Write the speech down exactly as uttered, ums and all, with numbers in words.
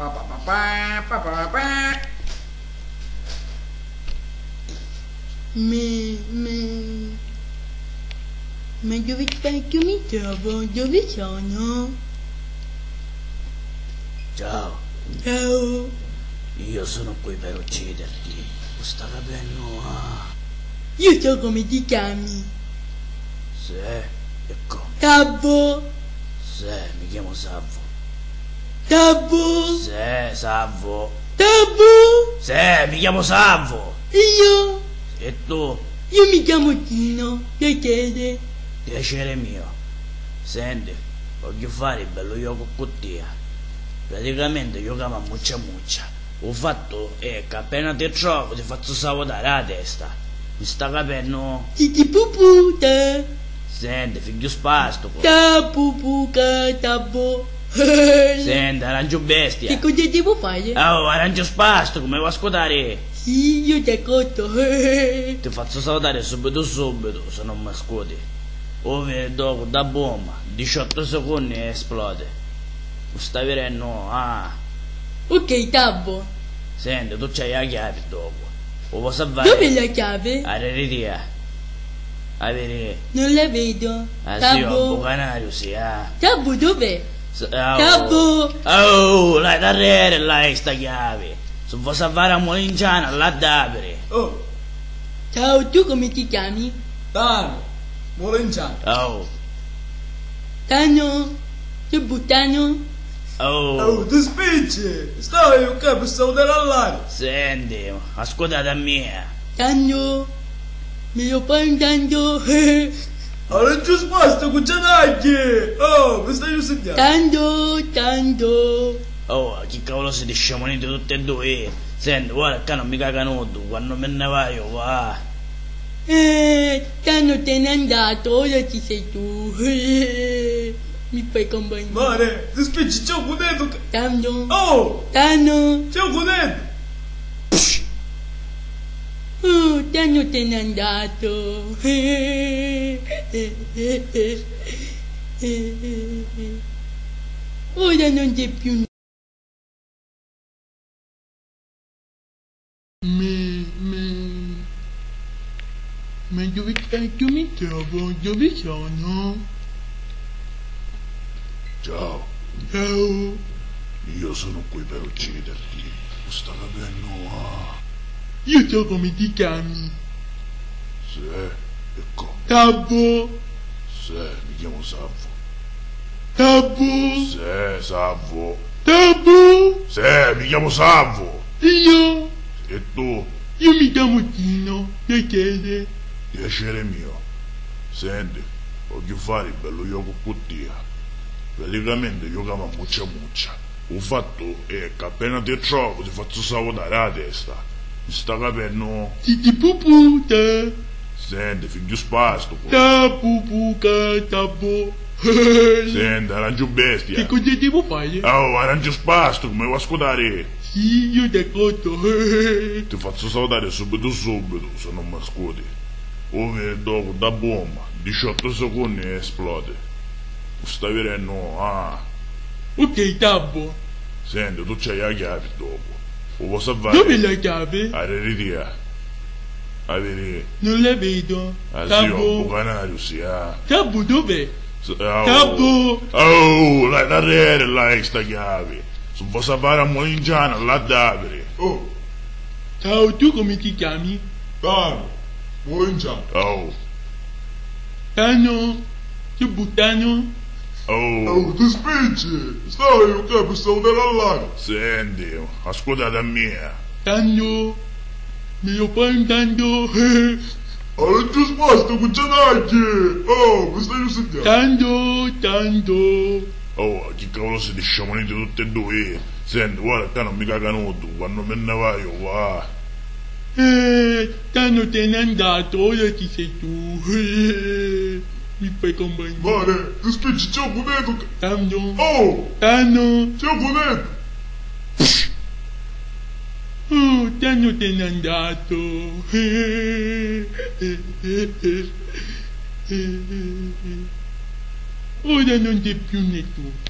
Pa, pa, pa, pa, pa, pa, pa. Mi, mi, mi dove sta, mi trovo? Dove sono? Ciao. Ciao. Io sono qui per ucciderti. Sta capendo? Ah. Io so come ti chiami. Sì, e come? Sabbo. Sì, mi chiamo Sabbo. Sabbo. Sì, Sabbo. Sabbo. Sì, mi chiamo Sabbo. Io? E tu? Io mi chiamo Tino, piacere. Piacere mio. Senti, vogghiu fari bellu jocu cu tia. Praticamenti jucamu a muccia muccia. U fattu è ca appena ti trovu ti fazzu savutari a testa. Mi sta capennu? Ti ti puputa. Senti, figghiu spasticu. Ta pupuca, ta bo. Senti, aranciu bestia. Che cosa devo fare? Oh, aranciu spasticu, mi vuoi ascoltare? Sì, io ti ascolto. Ti fazzu savutari subitu subitu, se non mi ascolti. Ora veni dopu da bomba, diciotto secondi e esplode. U sta virennu, ah. Ok, tabbo. Senti, tu c'hai a chiavi dopu. U vuoi salvari? Dove è la chiave? Arreri tia. A viri. Non la vedo. Ah, sì, tabbo. Bucanariu, sì, ah. Tabbo, dov'è? Tabbo. Oh, la darrere, là è sta chiavi. Se vuoi salvare a Molinciana, la dapri. Oh. Ciao, tu come ti chiami? Tano, Molinciano. Oh. Tano, che buttano? Oh. Oh, ti spicci! Stai un capo salutare all'aria. Senti, ascoltate a mia. Tano, mi lo fai un tanto? Aranciu spasticu, gianacchi! Oh, mi stai insignando. Tano, tano. Oh, chi cavolo siete sciamoniti tutti e due? Senti, ora ccà non mi caca nuddu, quannu mi nni vaiu, va. Eh, tanto te n'è andato, ora ci sei tu. Mi fai compagnia. Mare, ti spicci, ciò, cu dedu ca- Tanto. Oh! Tanto. Ciò, cu dedu. Oh, tanto te n'è andato. Ora non c'è più. Mi, mi, ma dove cazzo mi trovo? Dove sono? Ciao. Ciao. Io sono qui per ucciderti. U sta capennu? Ah. Io so come ti chiami. Sì, e come? Tabbo. Sì, mi chiamo Savvo. Tabbo. Sì, Savvo. Tabbo. Sì, mi chiamo Savvo. Io? E tu? Io mi chiamo Tino, piacere. Piacere mio. Senti, vogghiu fari bellu jocu cu tia. Praticamenti jucamu a muccia muccia. U fattu è ca appena ti trovu ti fazzu savutari a testa. Mi sta capennu? Ti ti puputa! Senti, figghiu spasticu. Ta pupuca, ta bo. Senti, aranciu bestia. Che cosa devo fare? Oh, aranciu spasticu, mi vuoi ascoltare? Sì, io ti ascolto. Ti fazzu savutari subitu subitu, se non mi ascolti. Ora veni dopu da bomba, diciotto secondi e esplode. U sta virennu? Ah. Ok, tabbo. Senti, tu c'hai a chiavi dopu. U vuoi salvare? Dove è la chiave? Arreri tia. A viri. Non la vedo. Ah, sì, tabbo. Bucanariu, sì, ah. Tabbo, dov'è? Tabbo. Oh, la darrere, là è sta chiavi. Se vuoi salvare a Molinciana, la dapri. Oh. Ciao, tu come ti chiami? Tano, Molinciano. Oh. Tano, che buttano? Oh. Oh, ti spicci! Stai un capo salutare all'aria. Senti, ascoltate a mia. Tano, mi lo fai un tanto? Aranciu spasticu, gianacchi! Oh, mi stai insignando. Tanto, tanto. Oh, chi cavolo siete sciamoniti tutti e due? Senti, ora ccà non mi caca nuddu, quannu mi nni vaiu, va. Eh, tanto te n'è andato, ora ci sei tu. Mi fai compagnia. Mare, ti spicci, ciò, cu dedu. Tanto. Oh! Tanto. Ciò, cu dedu. Oh, tanto te n'è andato. Ora non c'è più nessuno.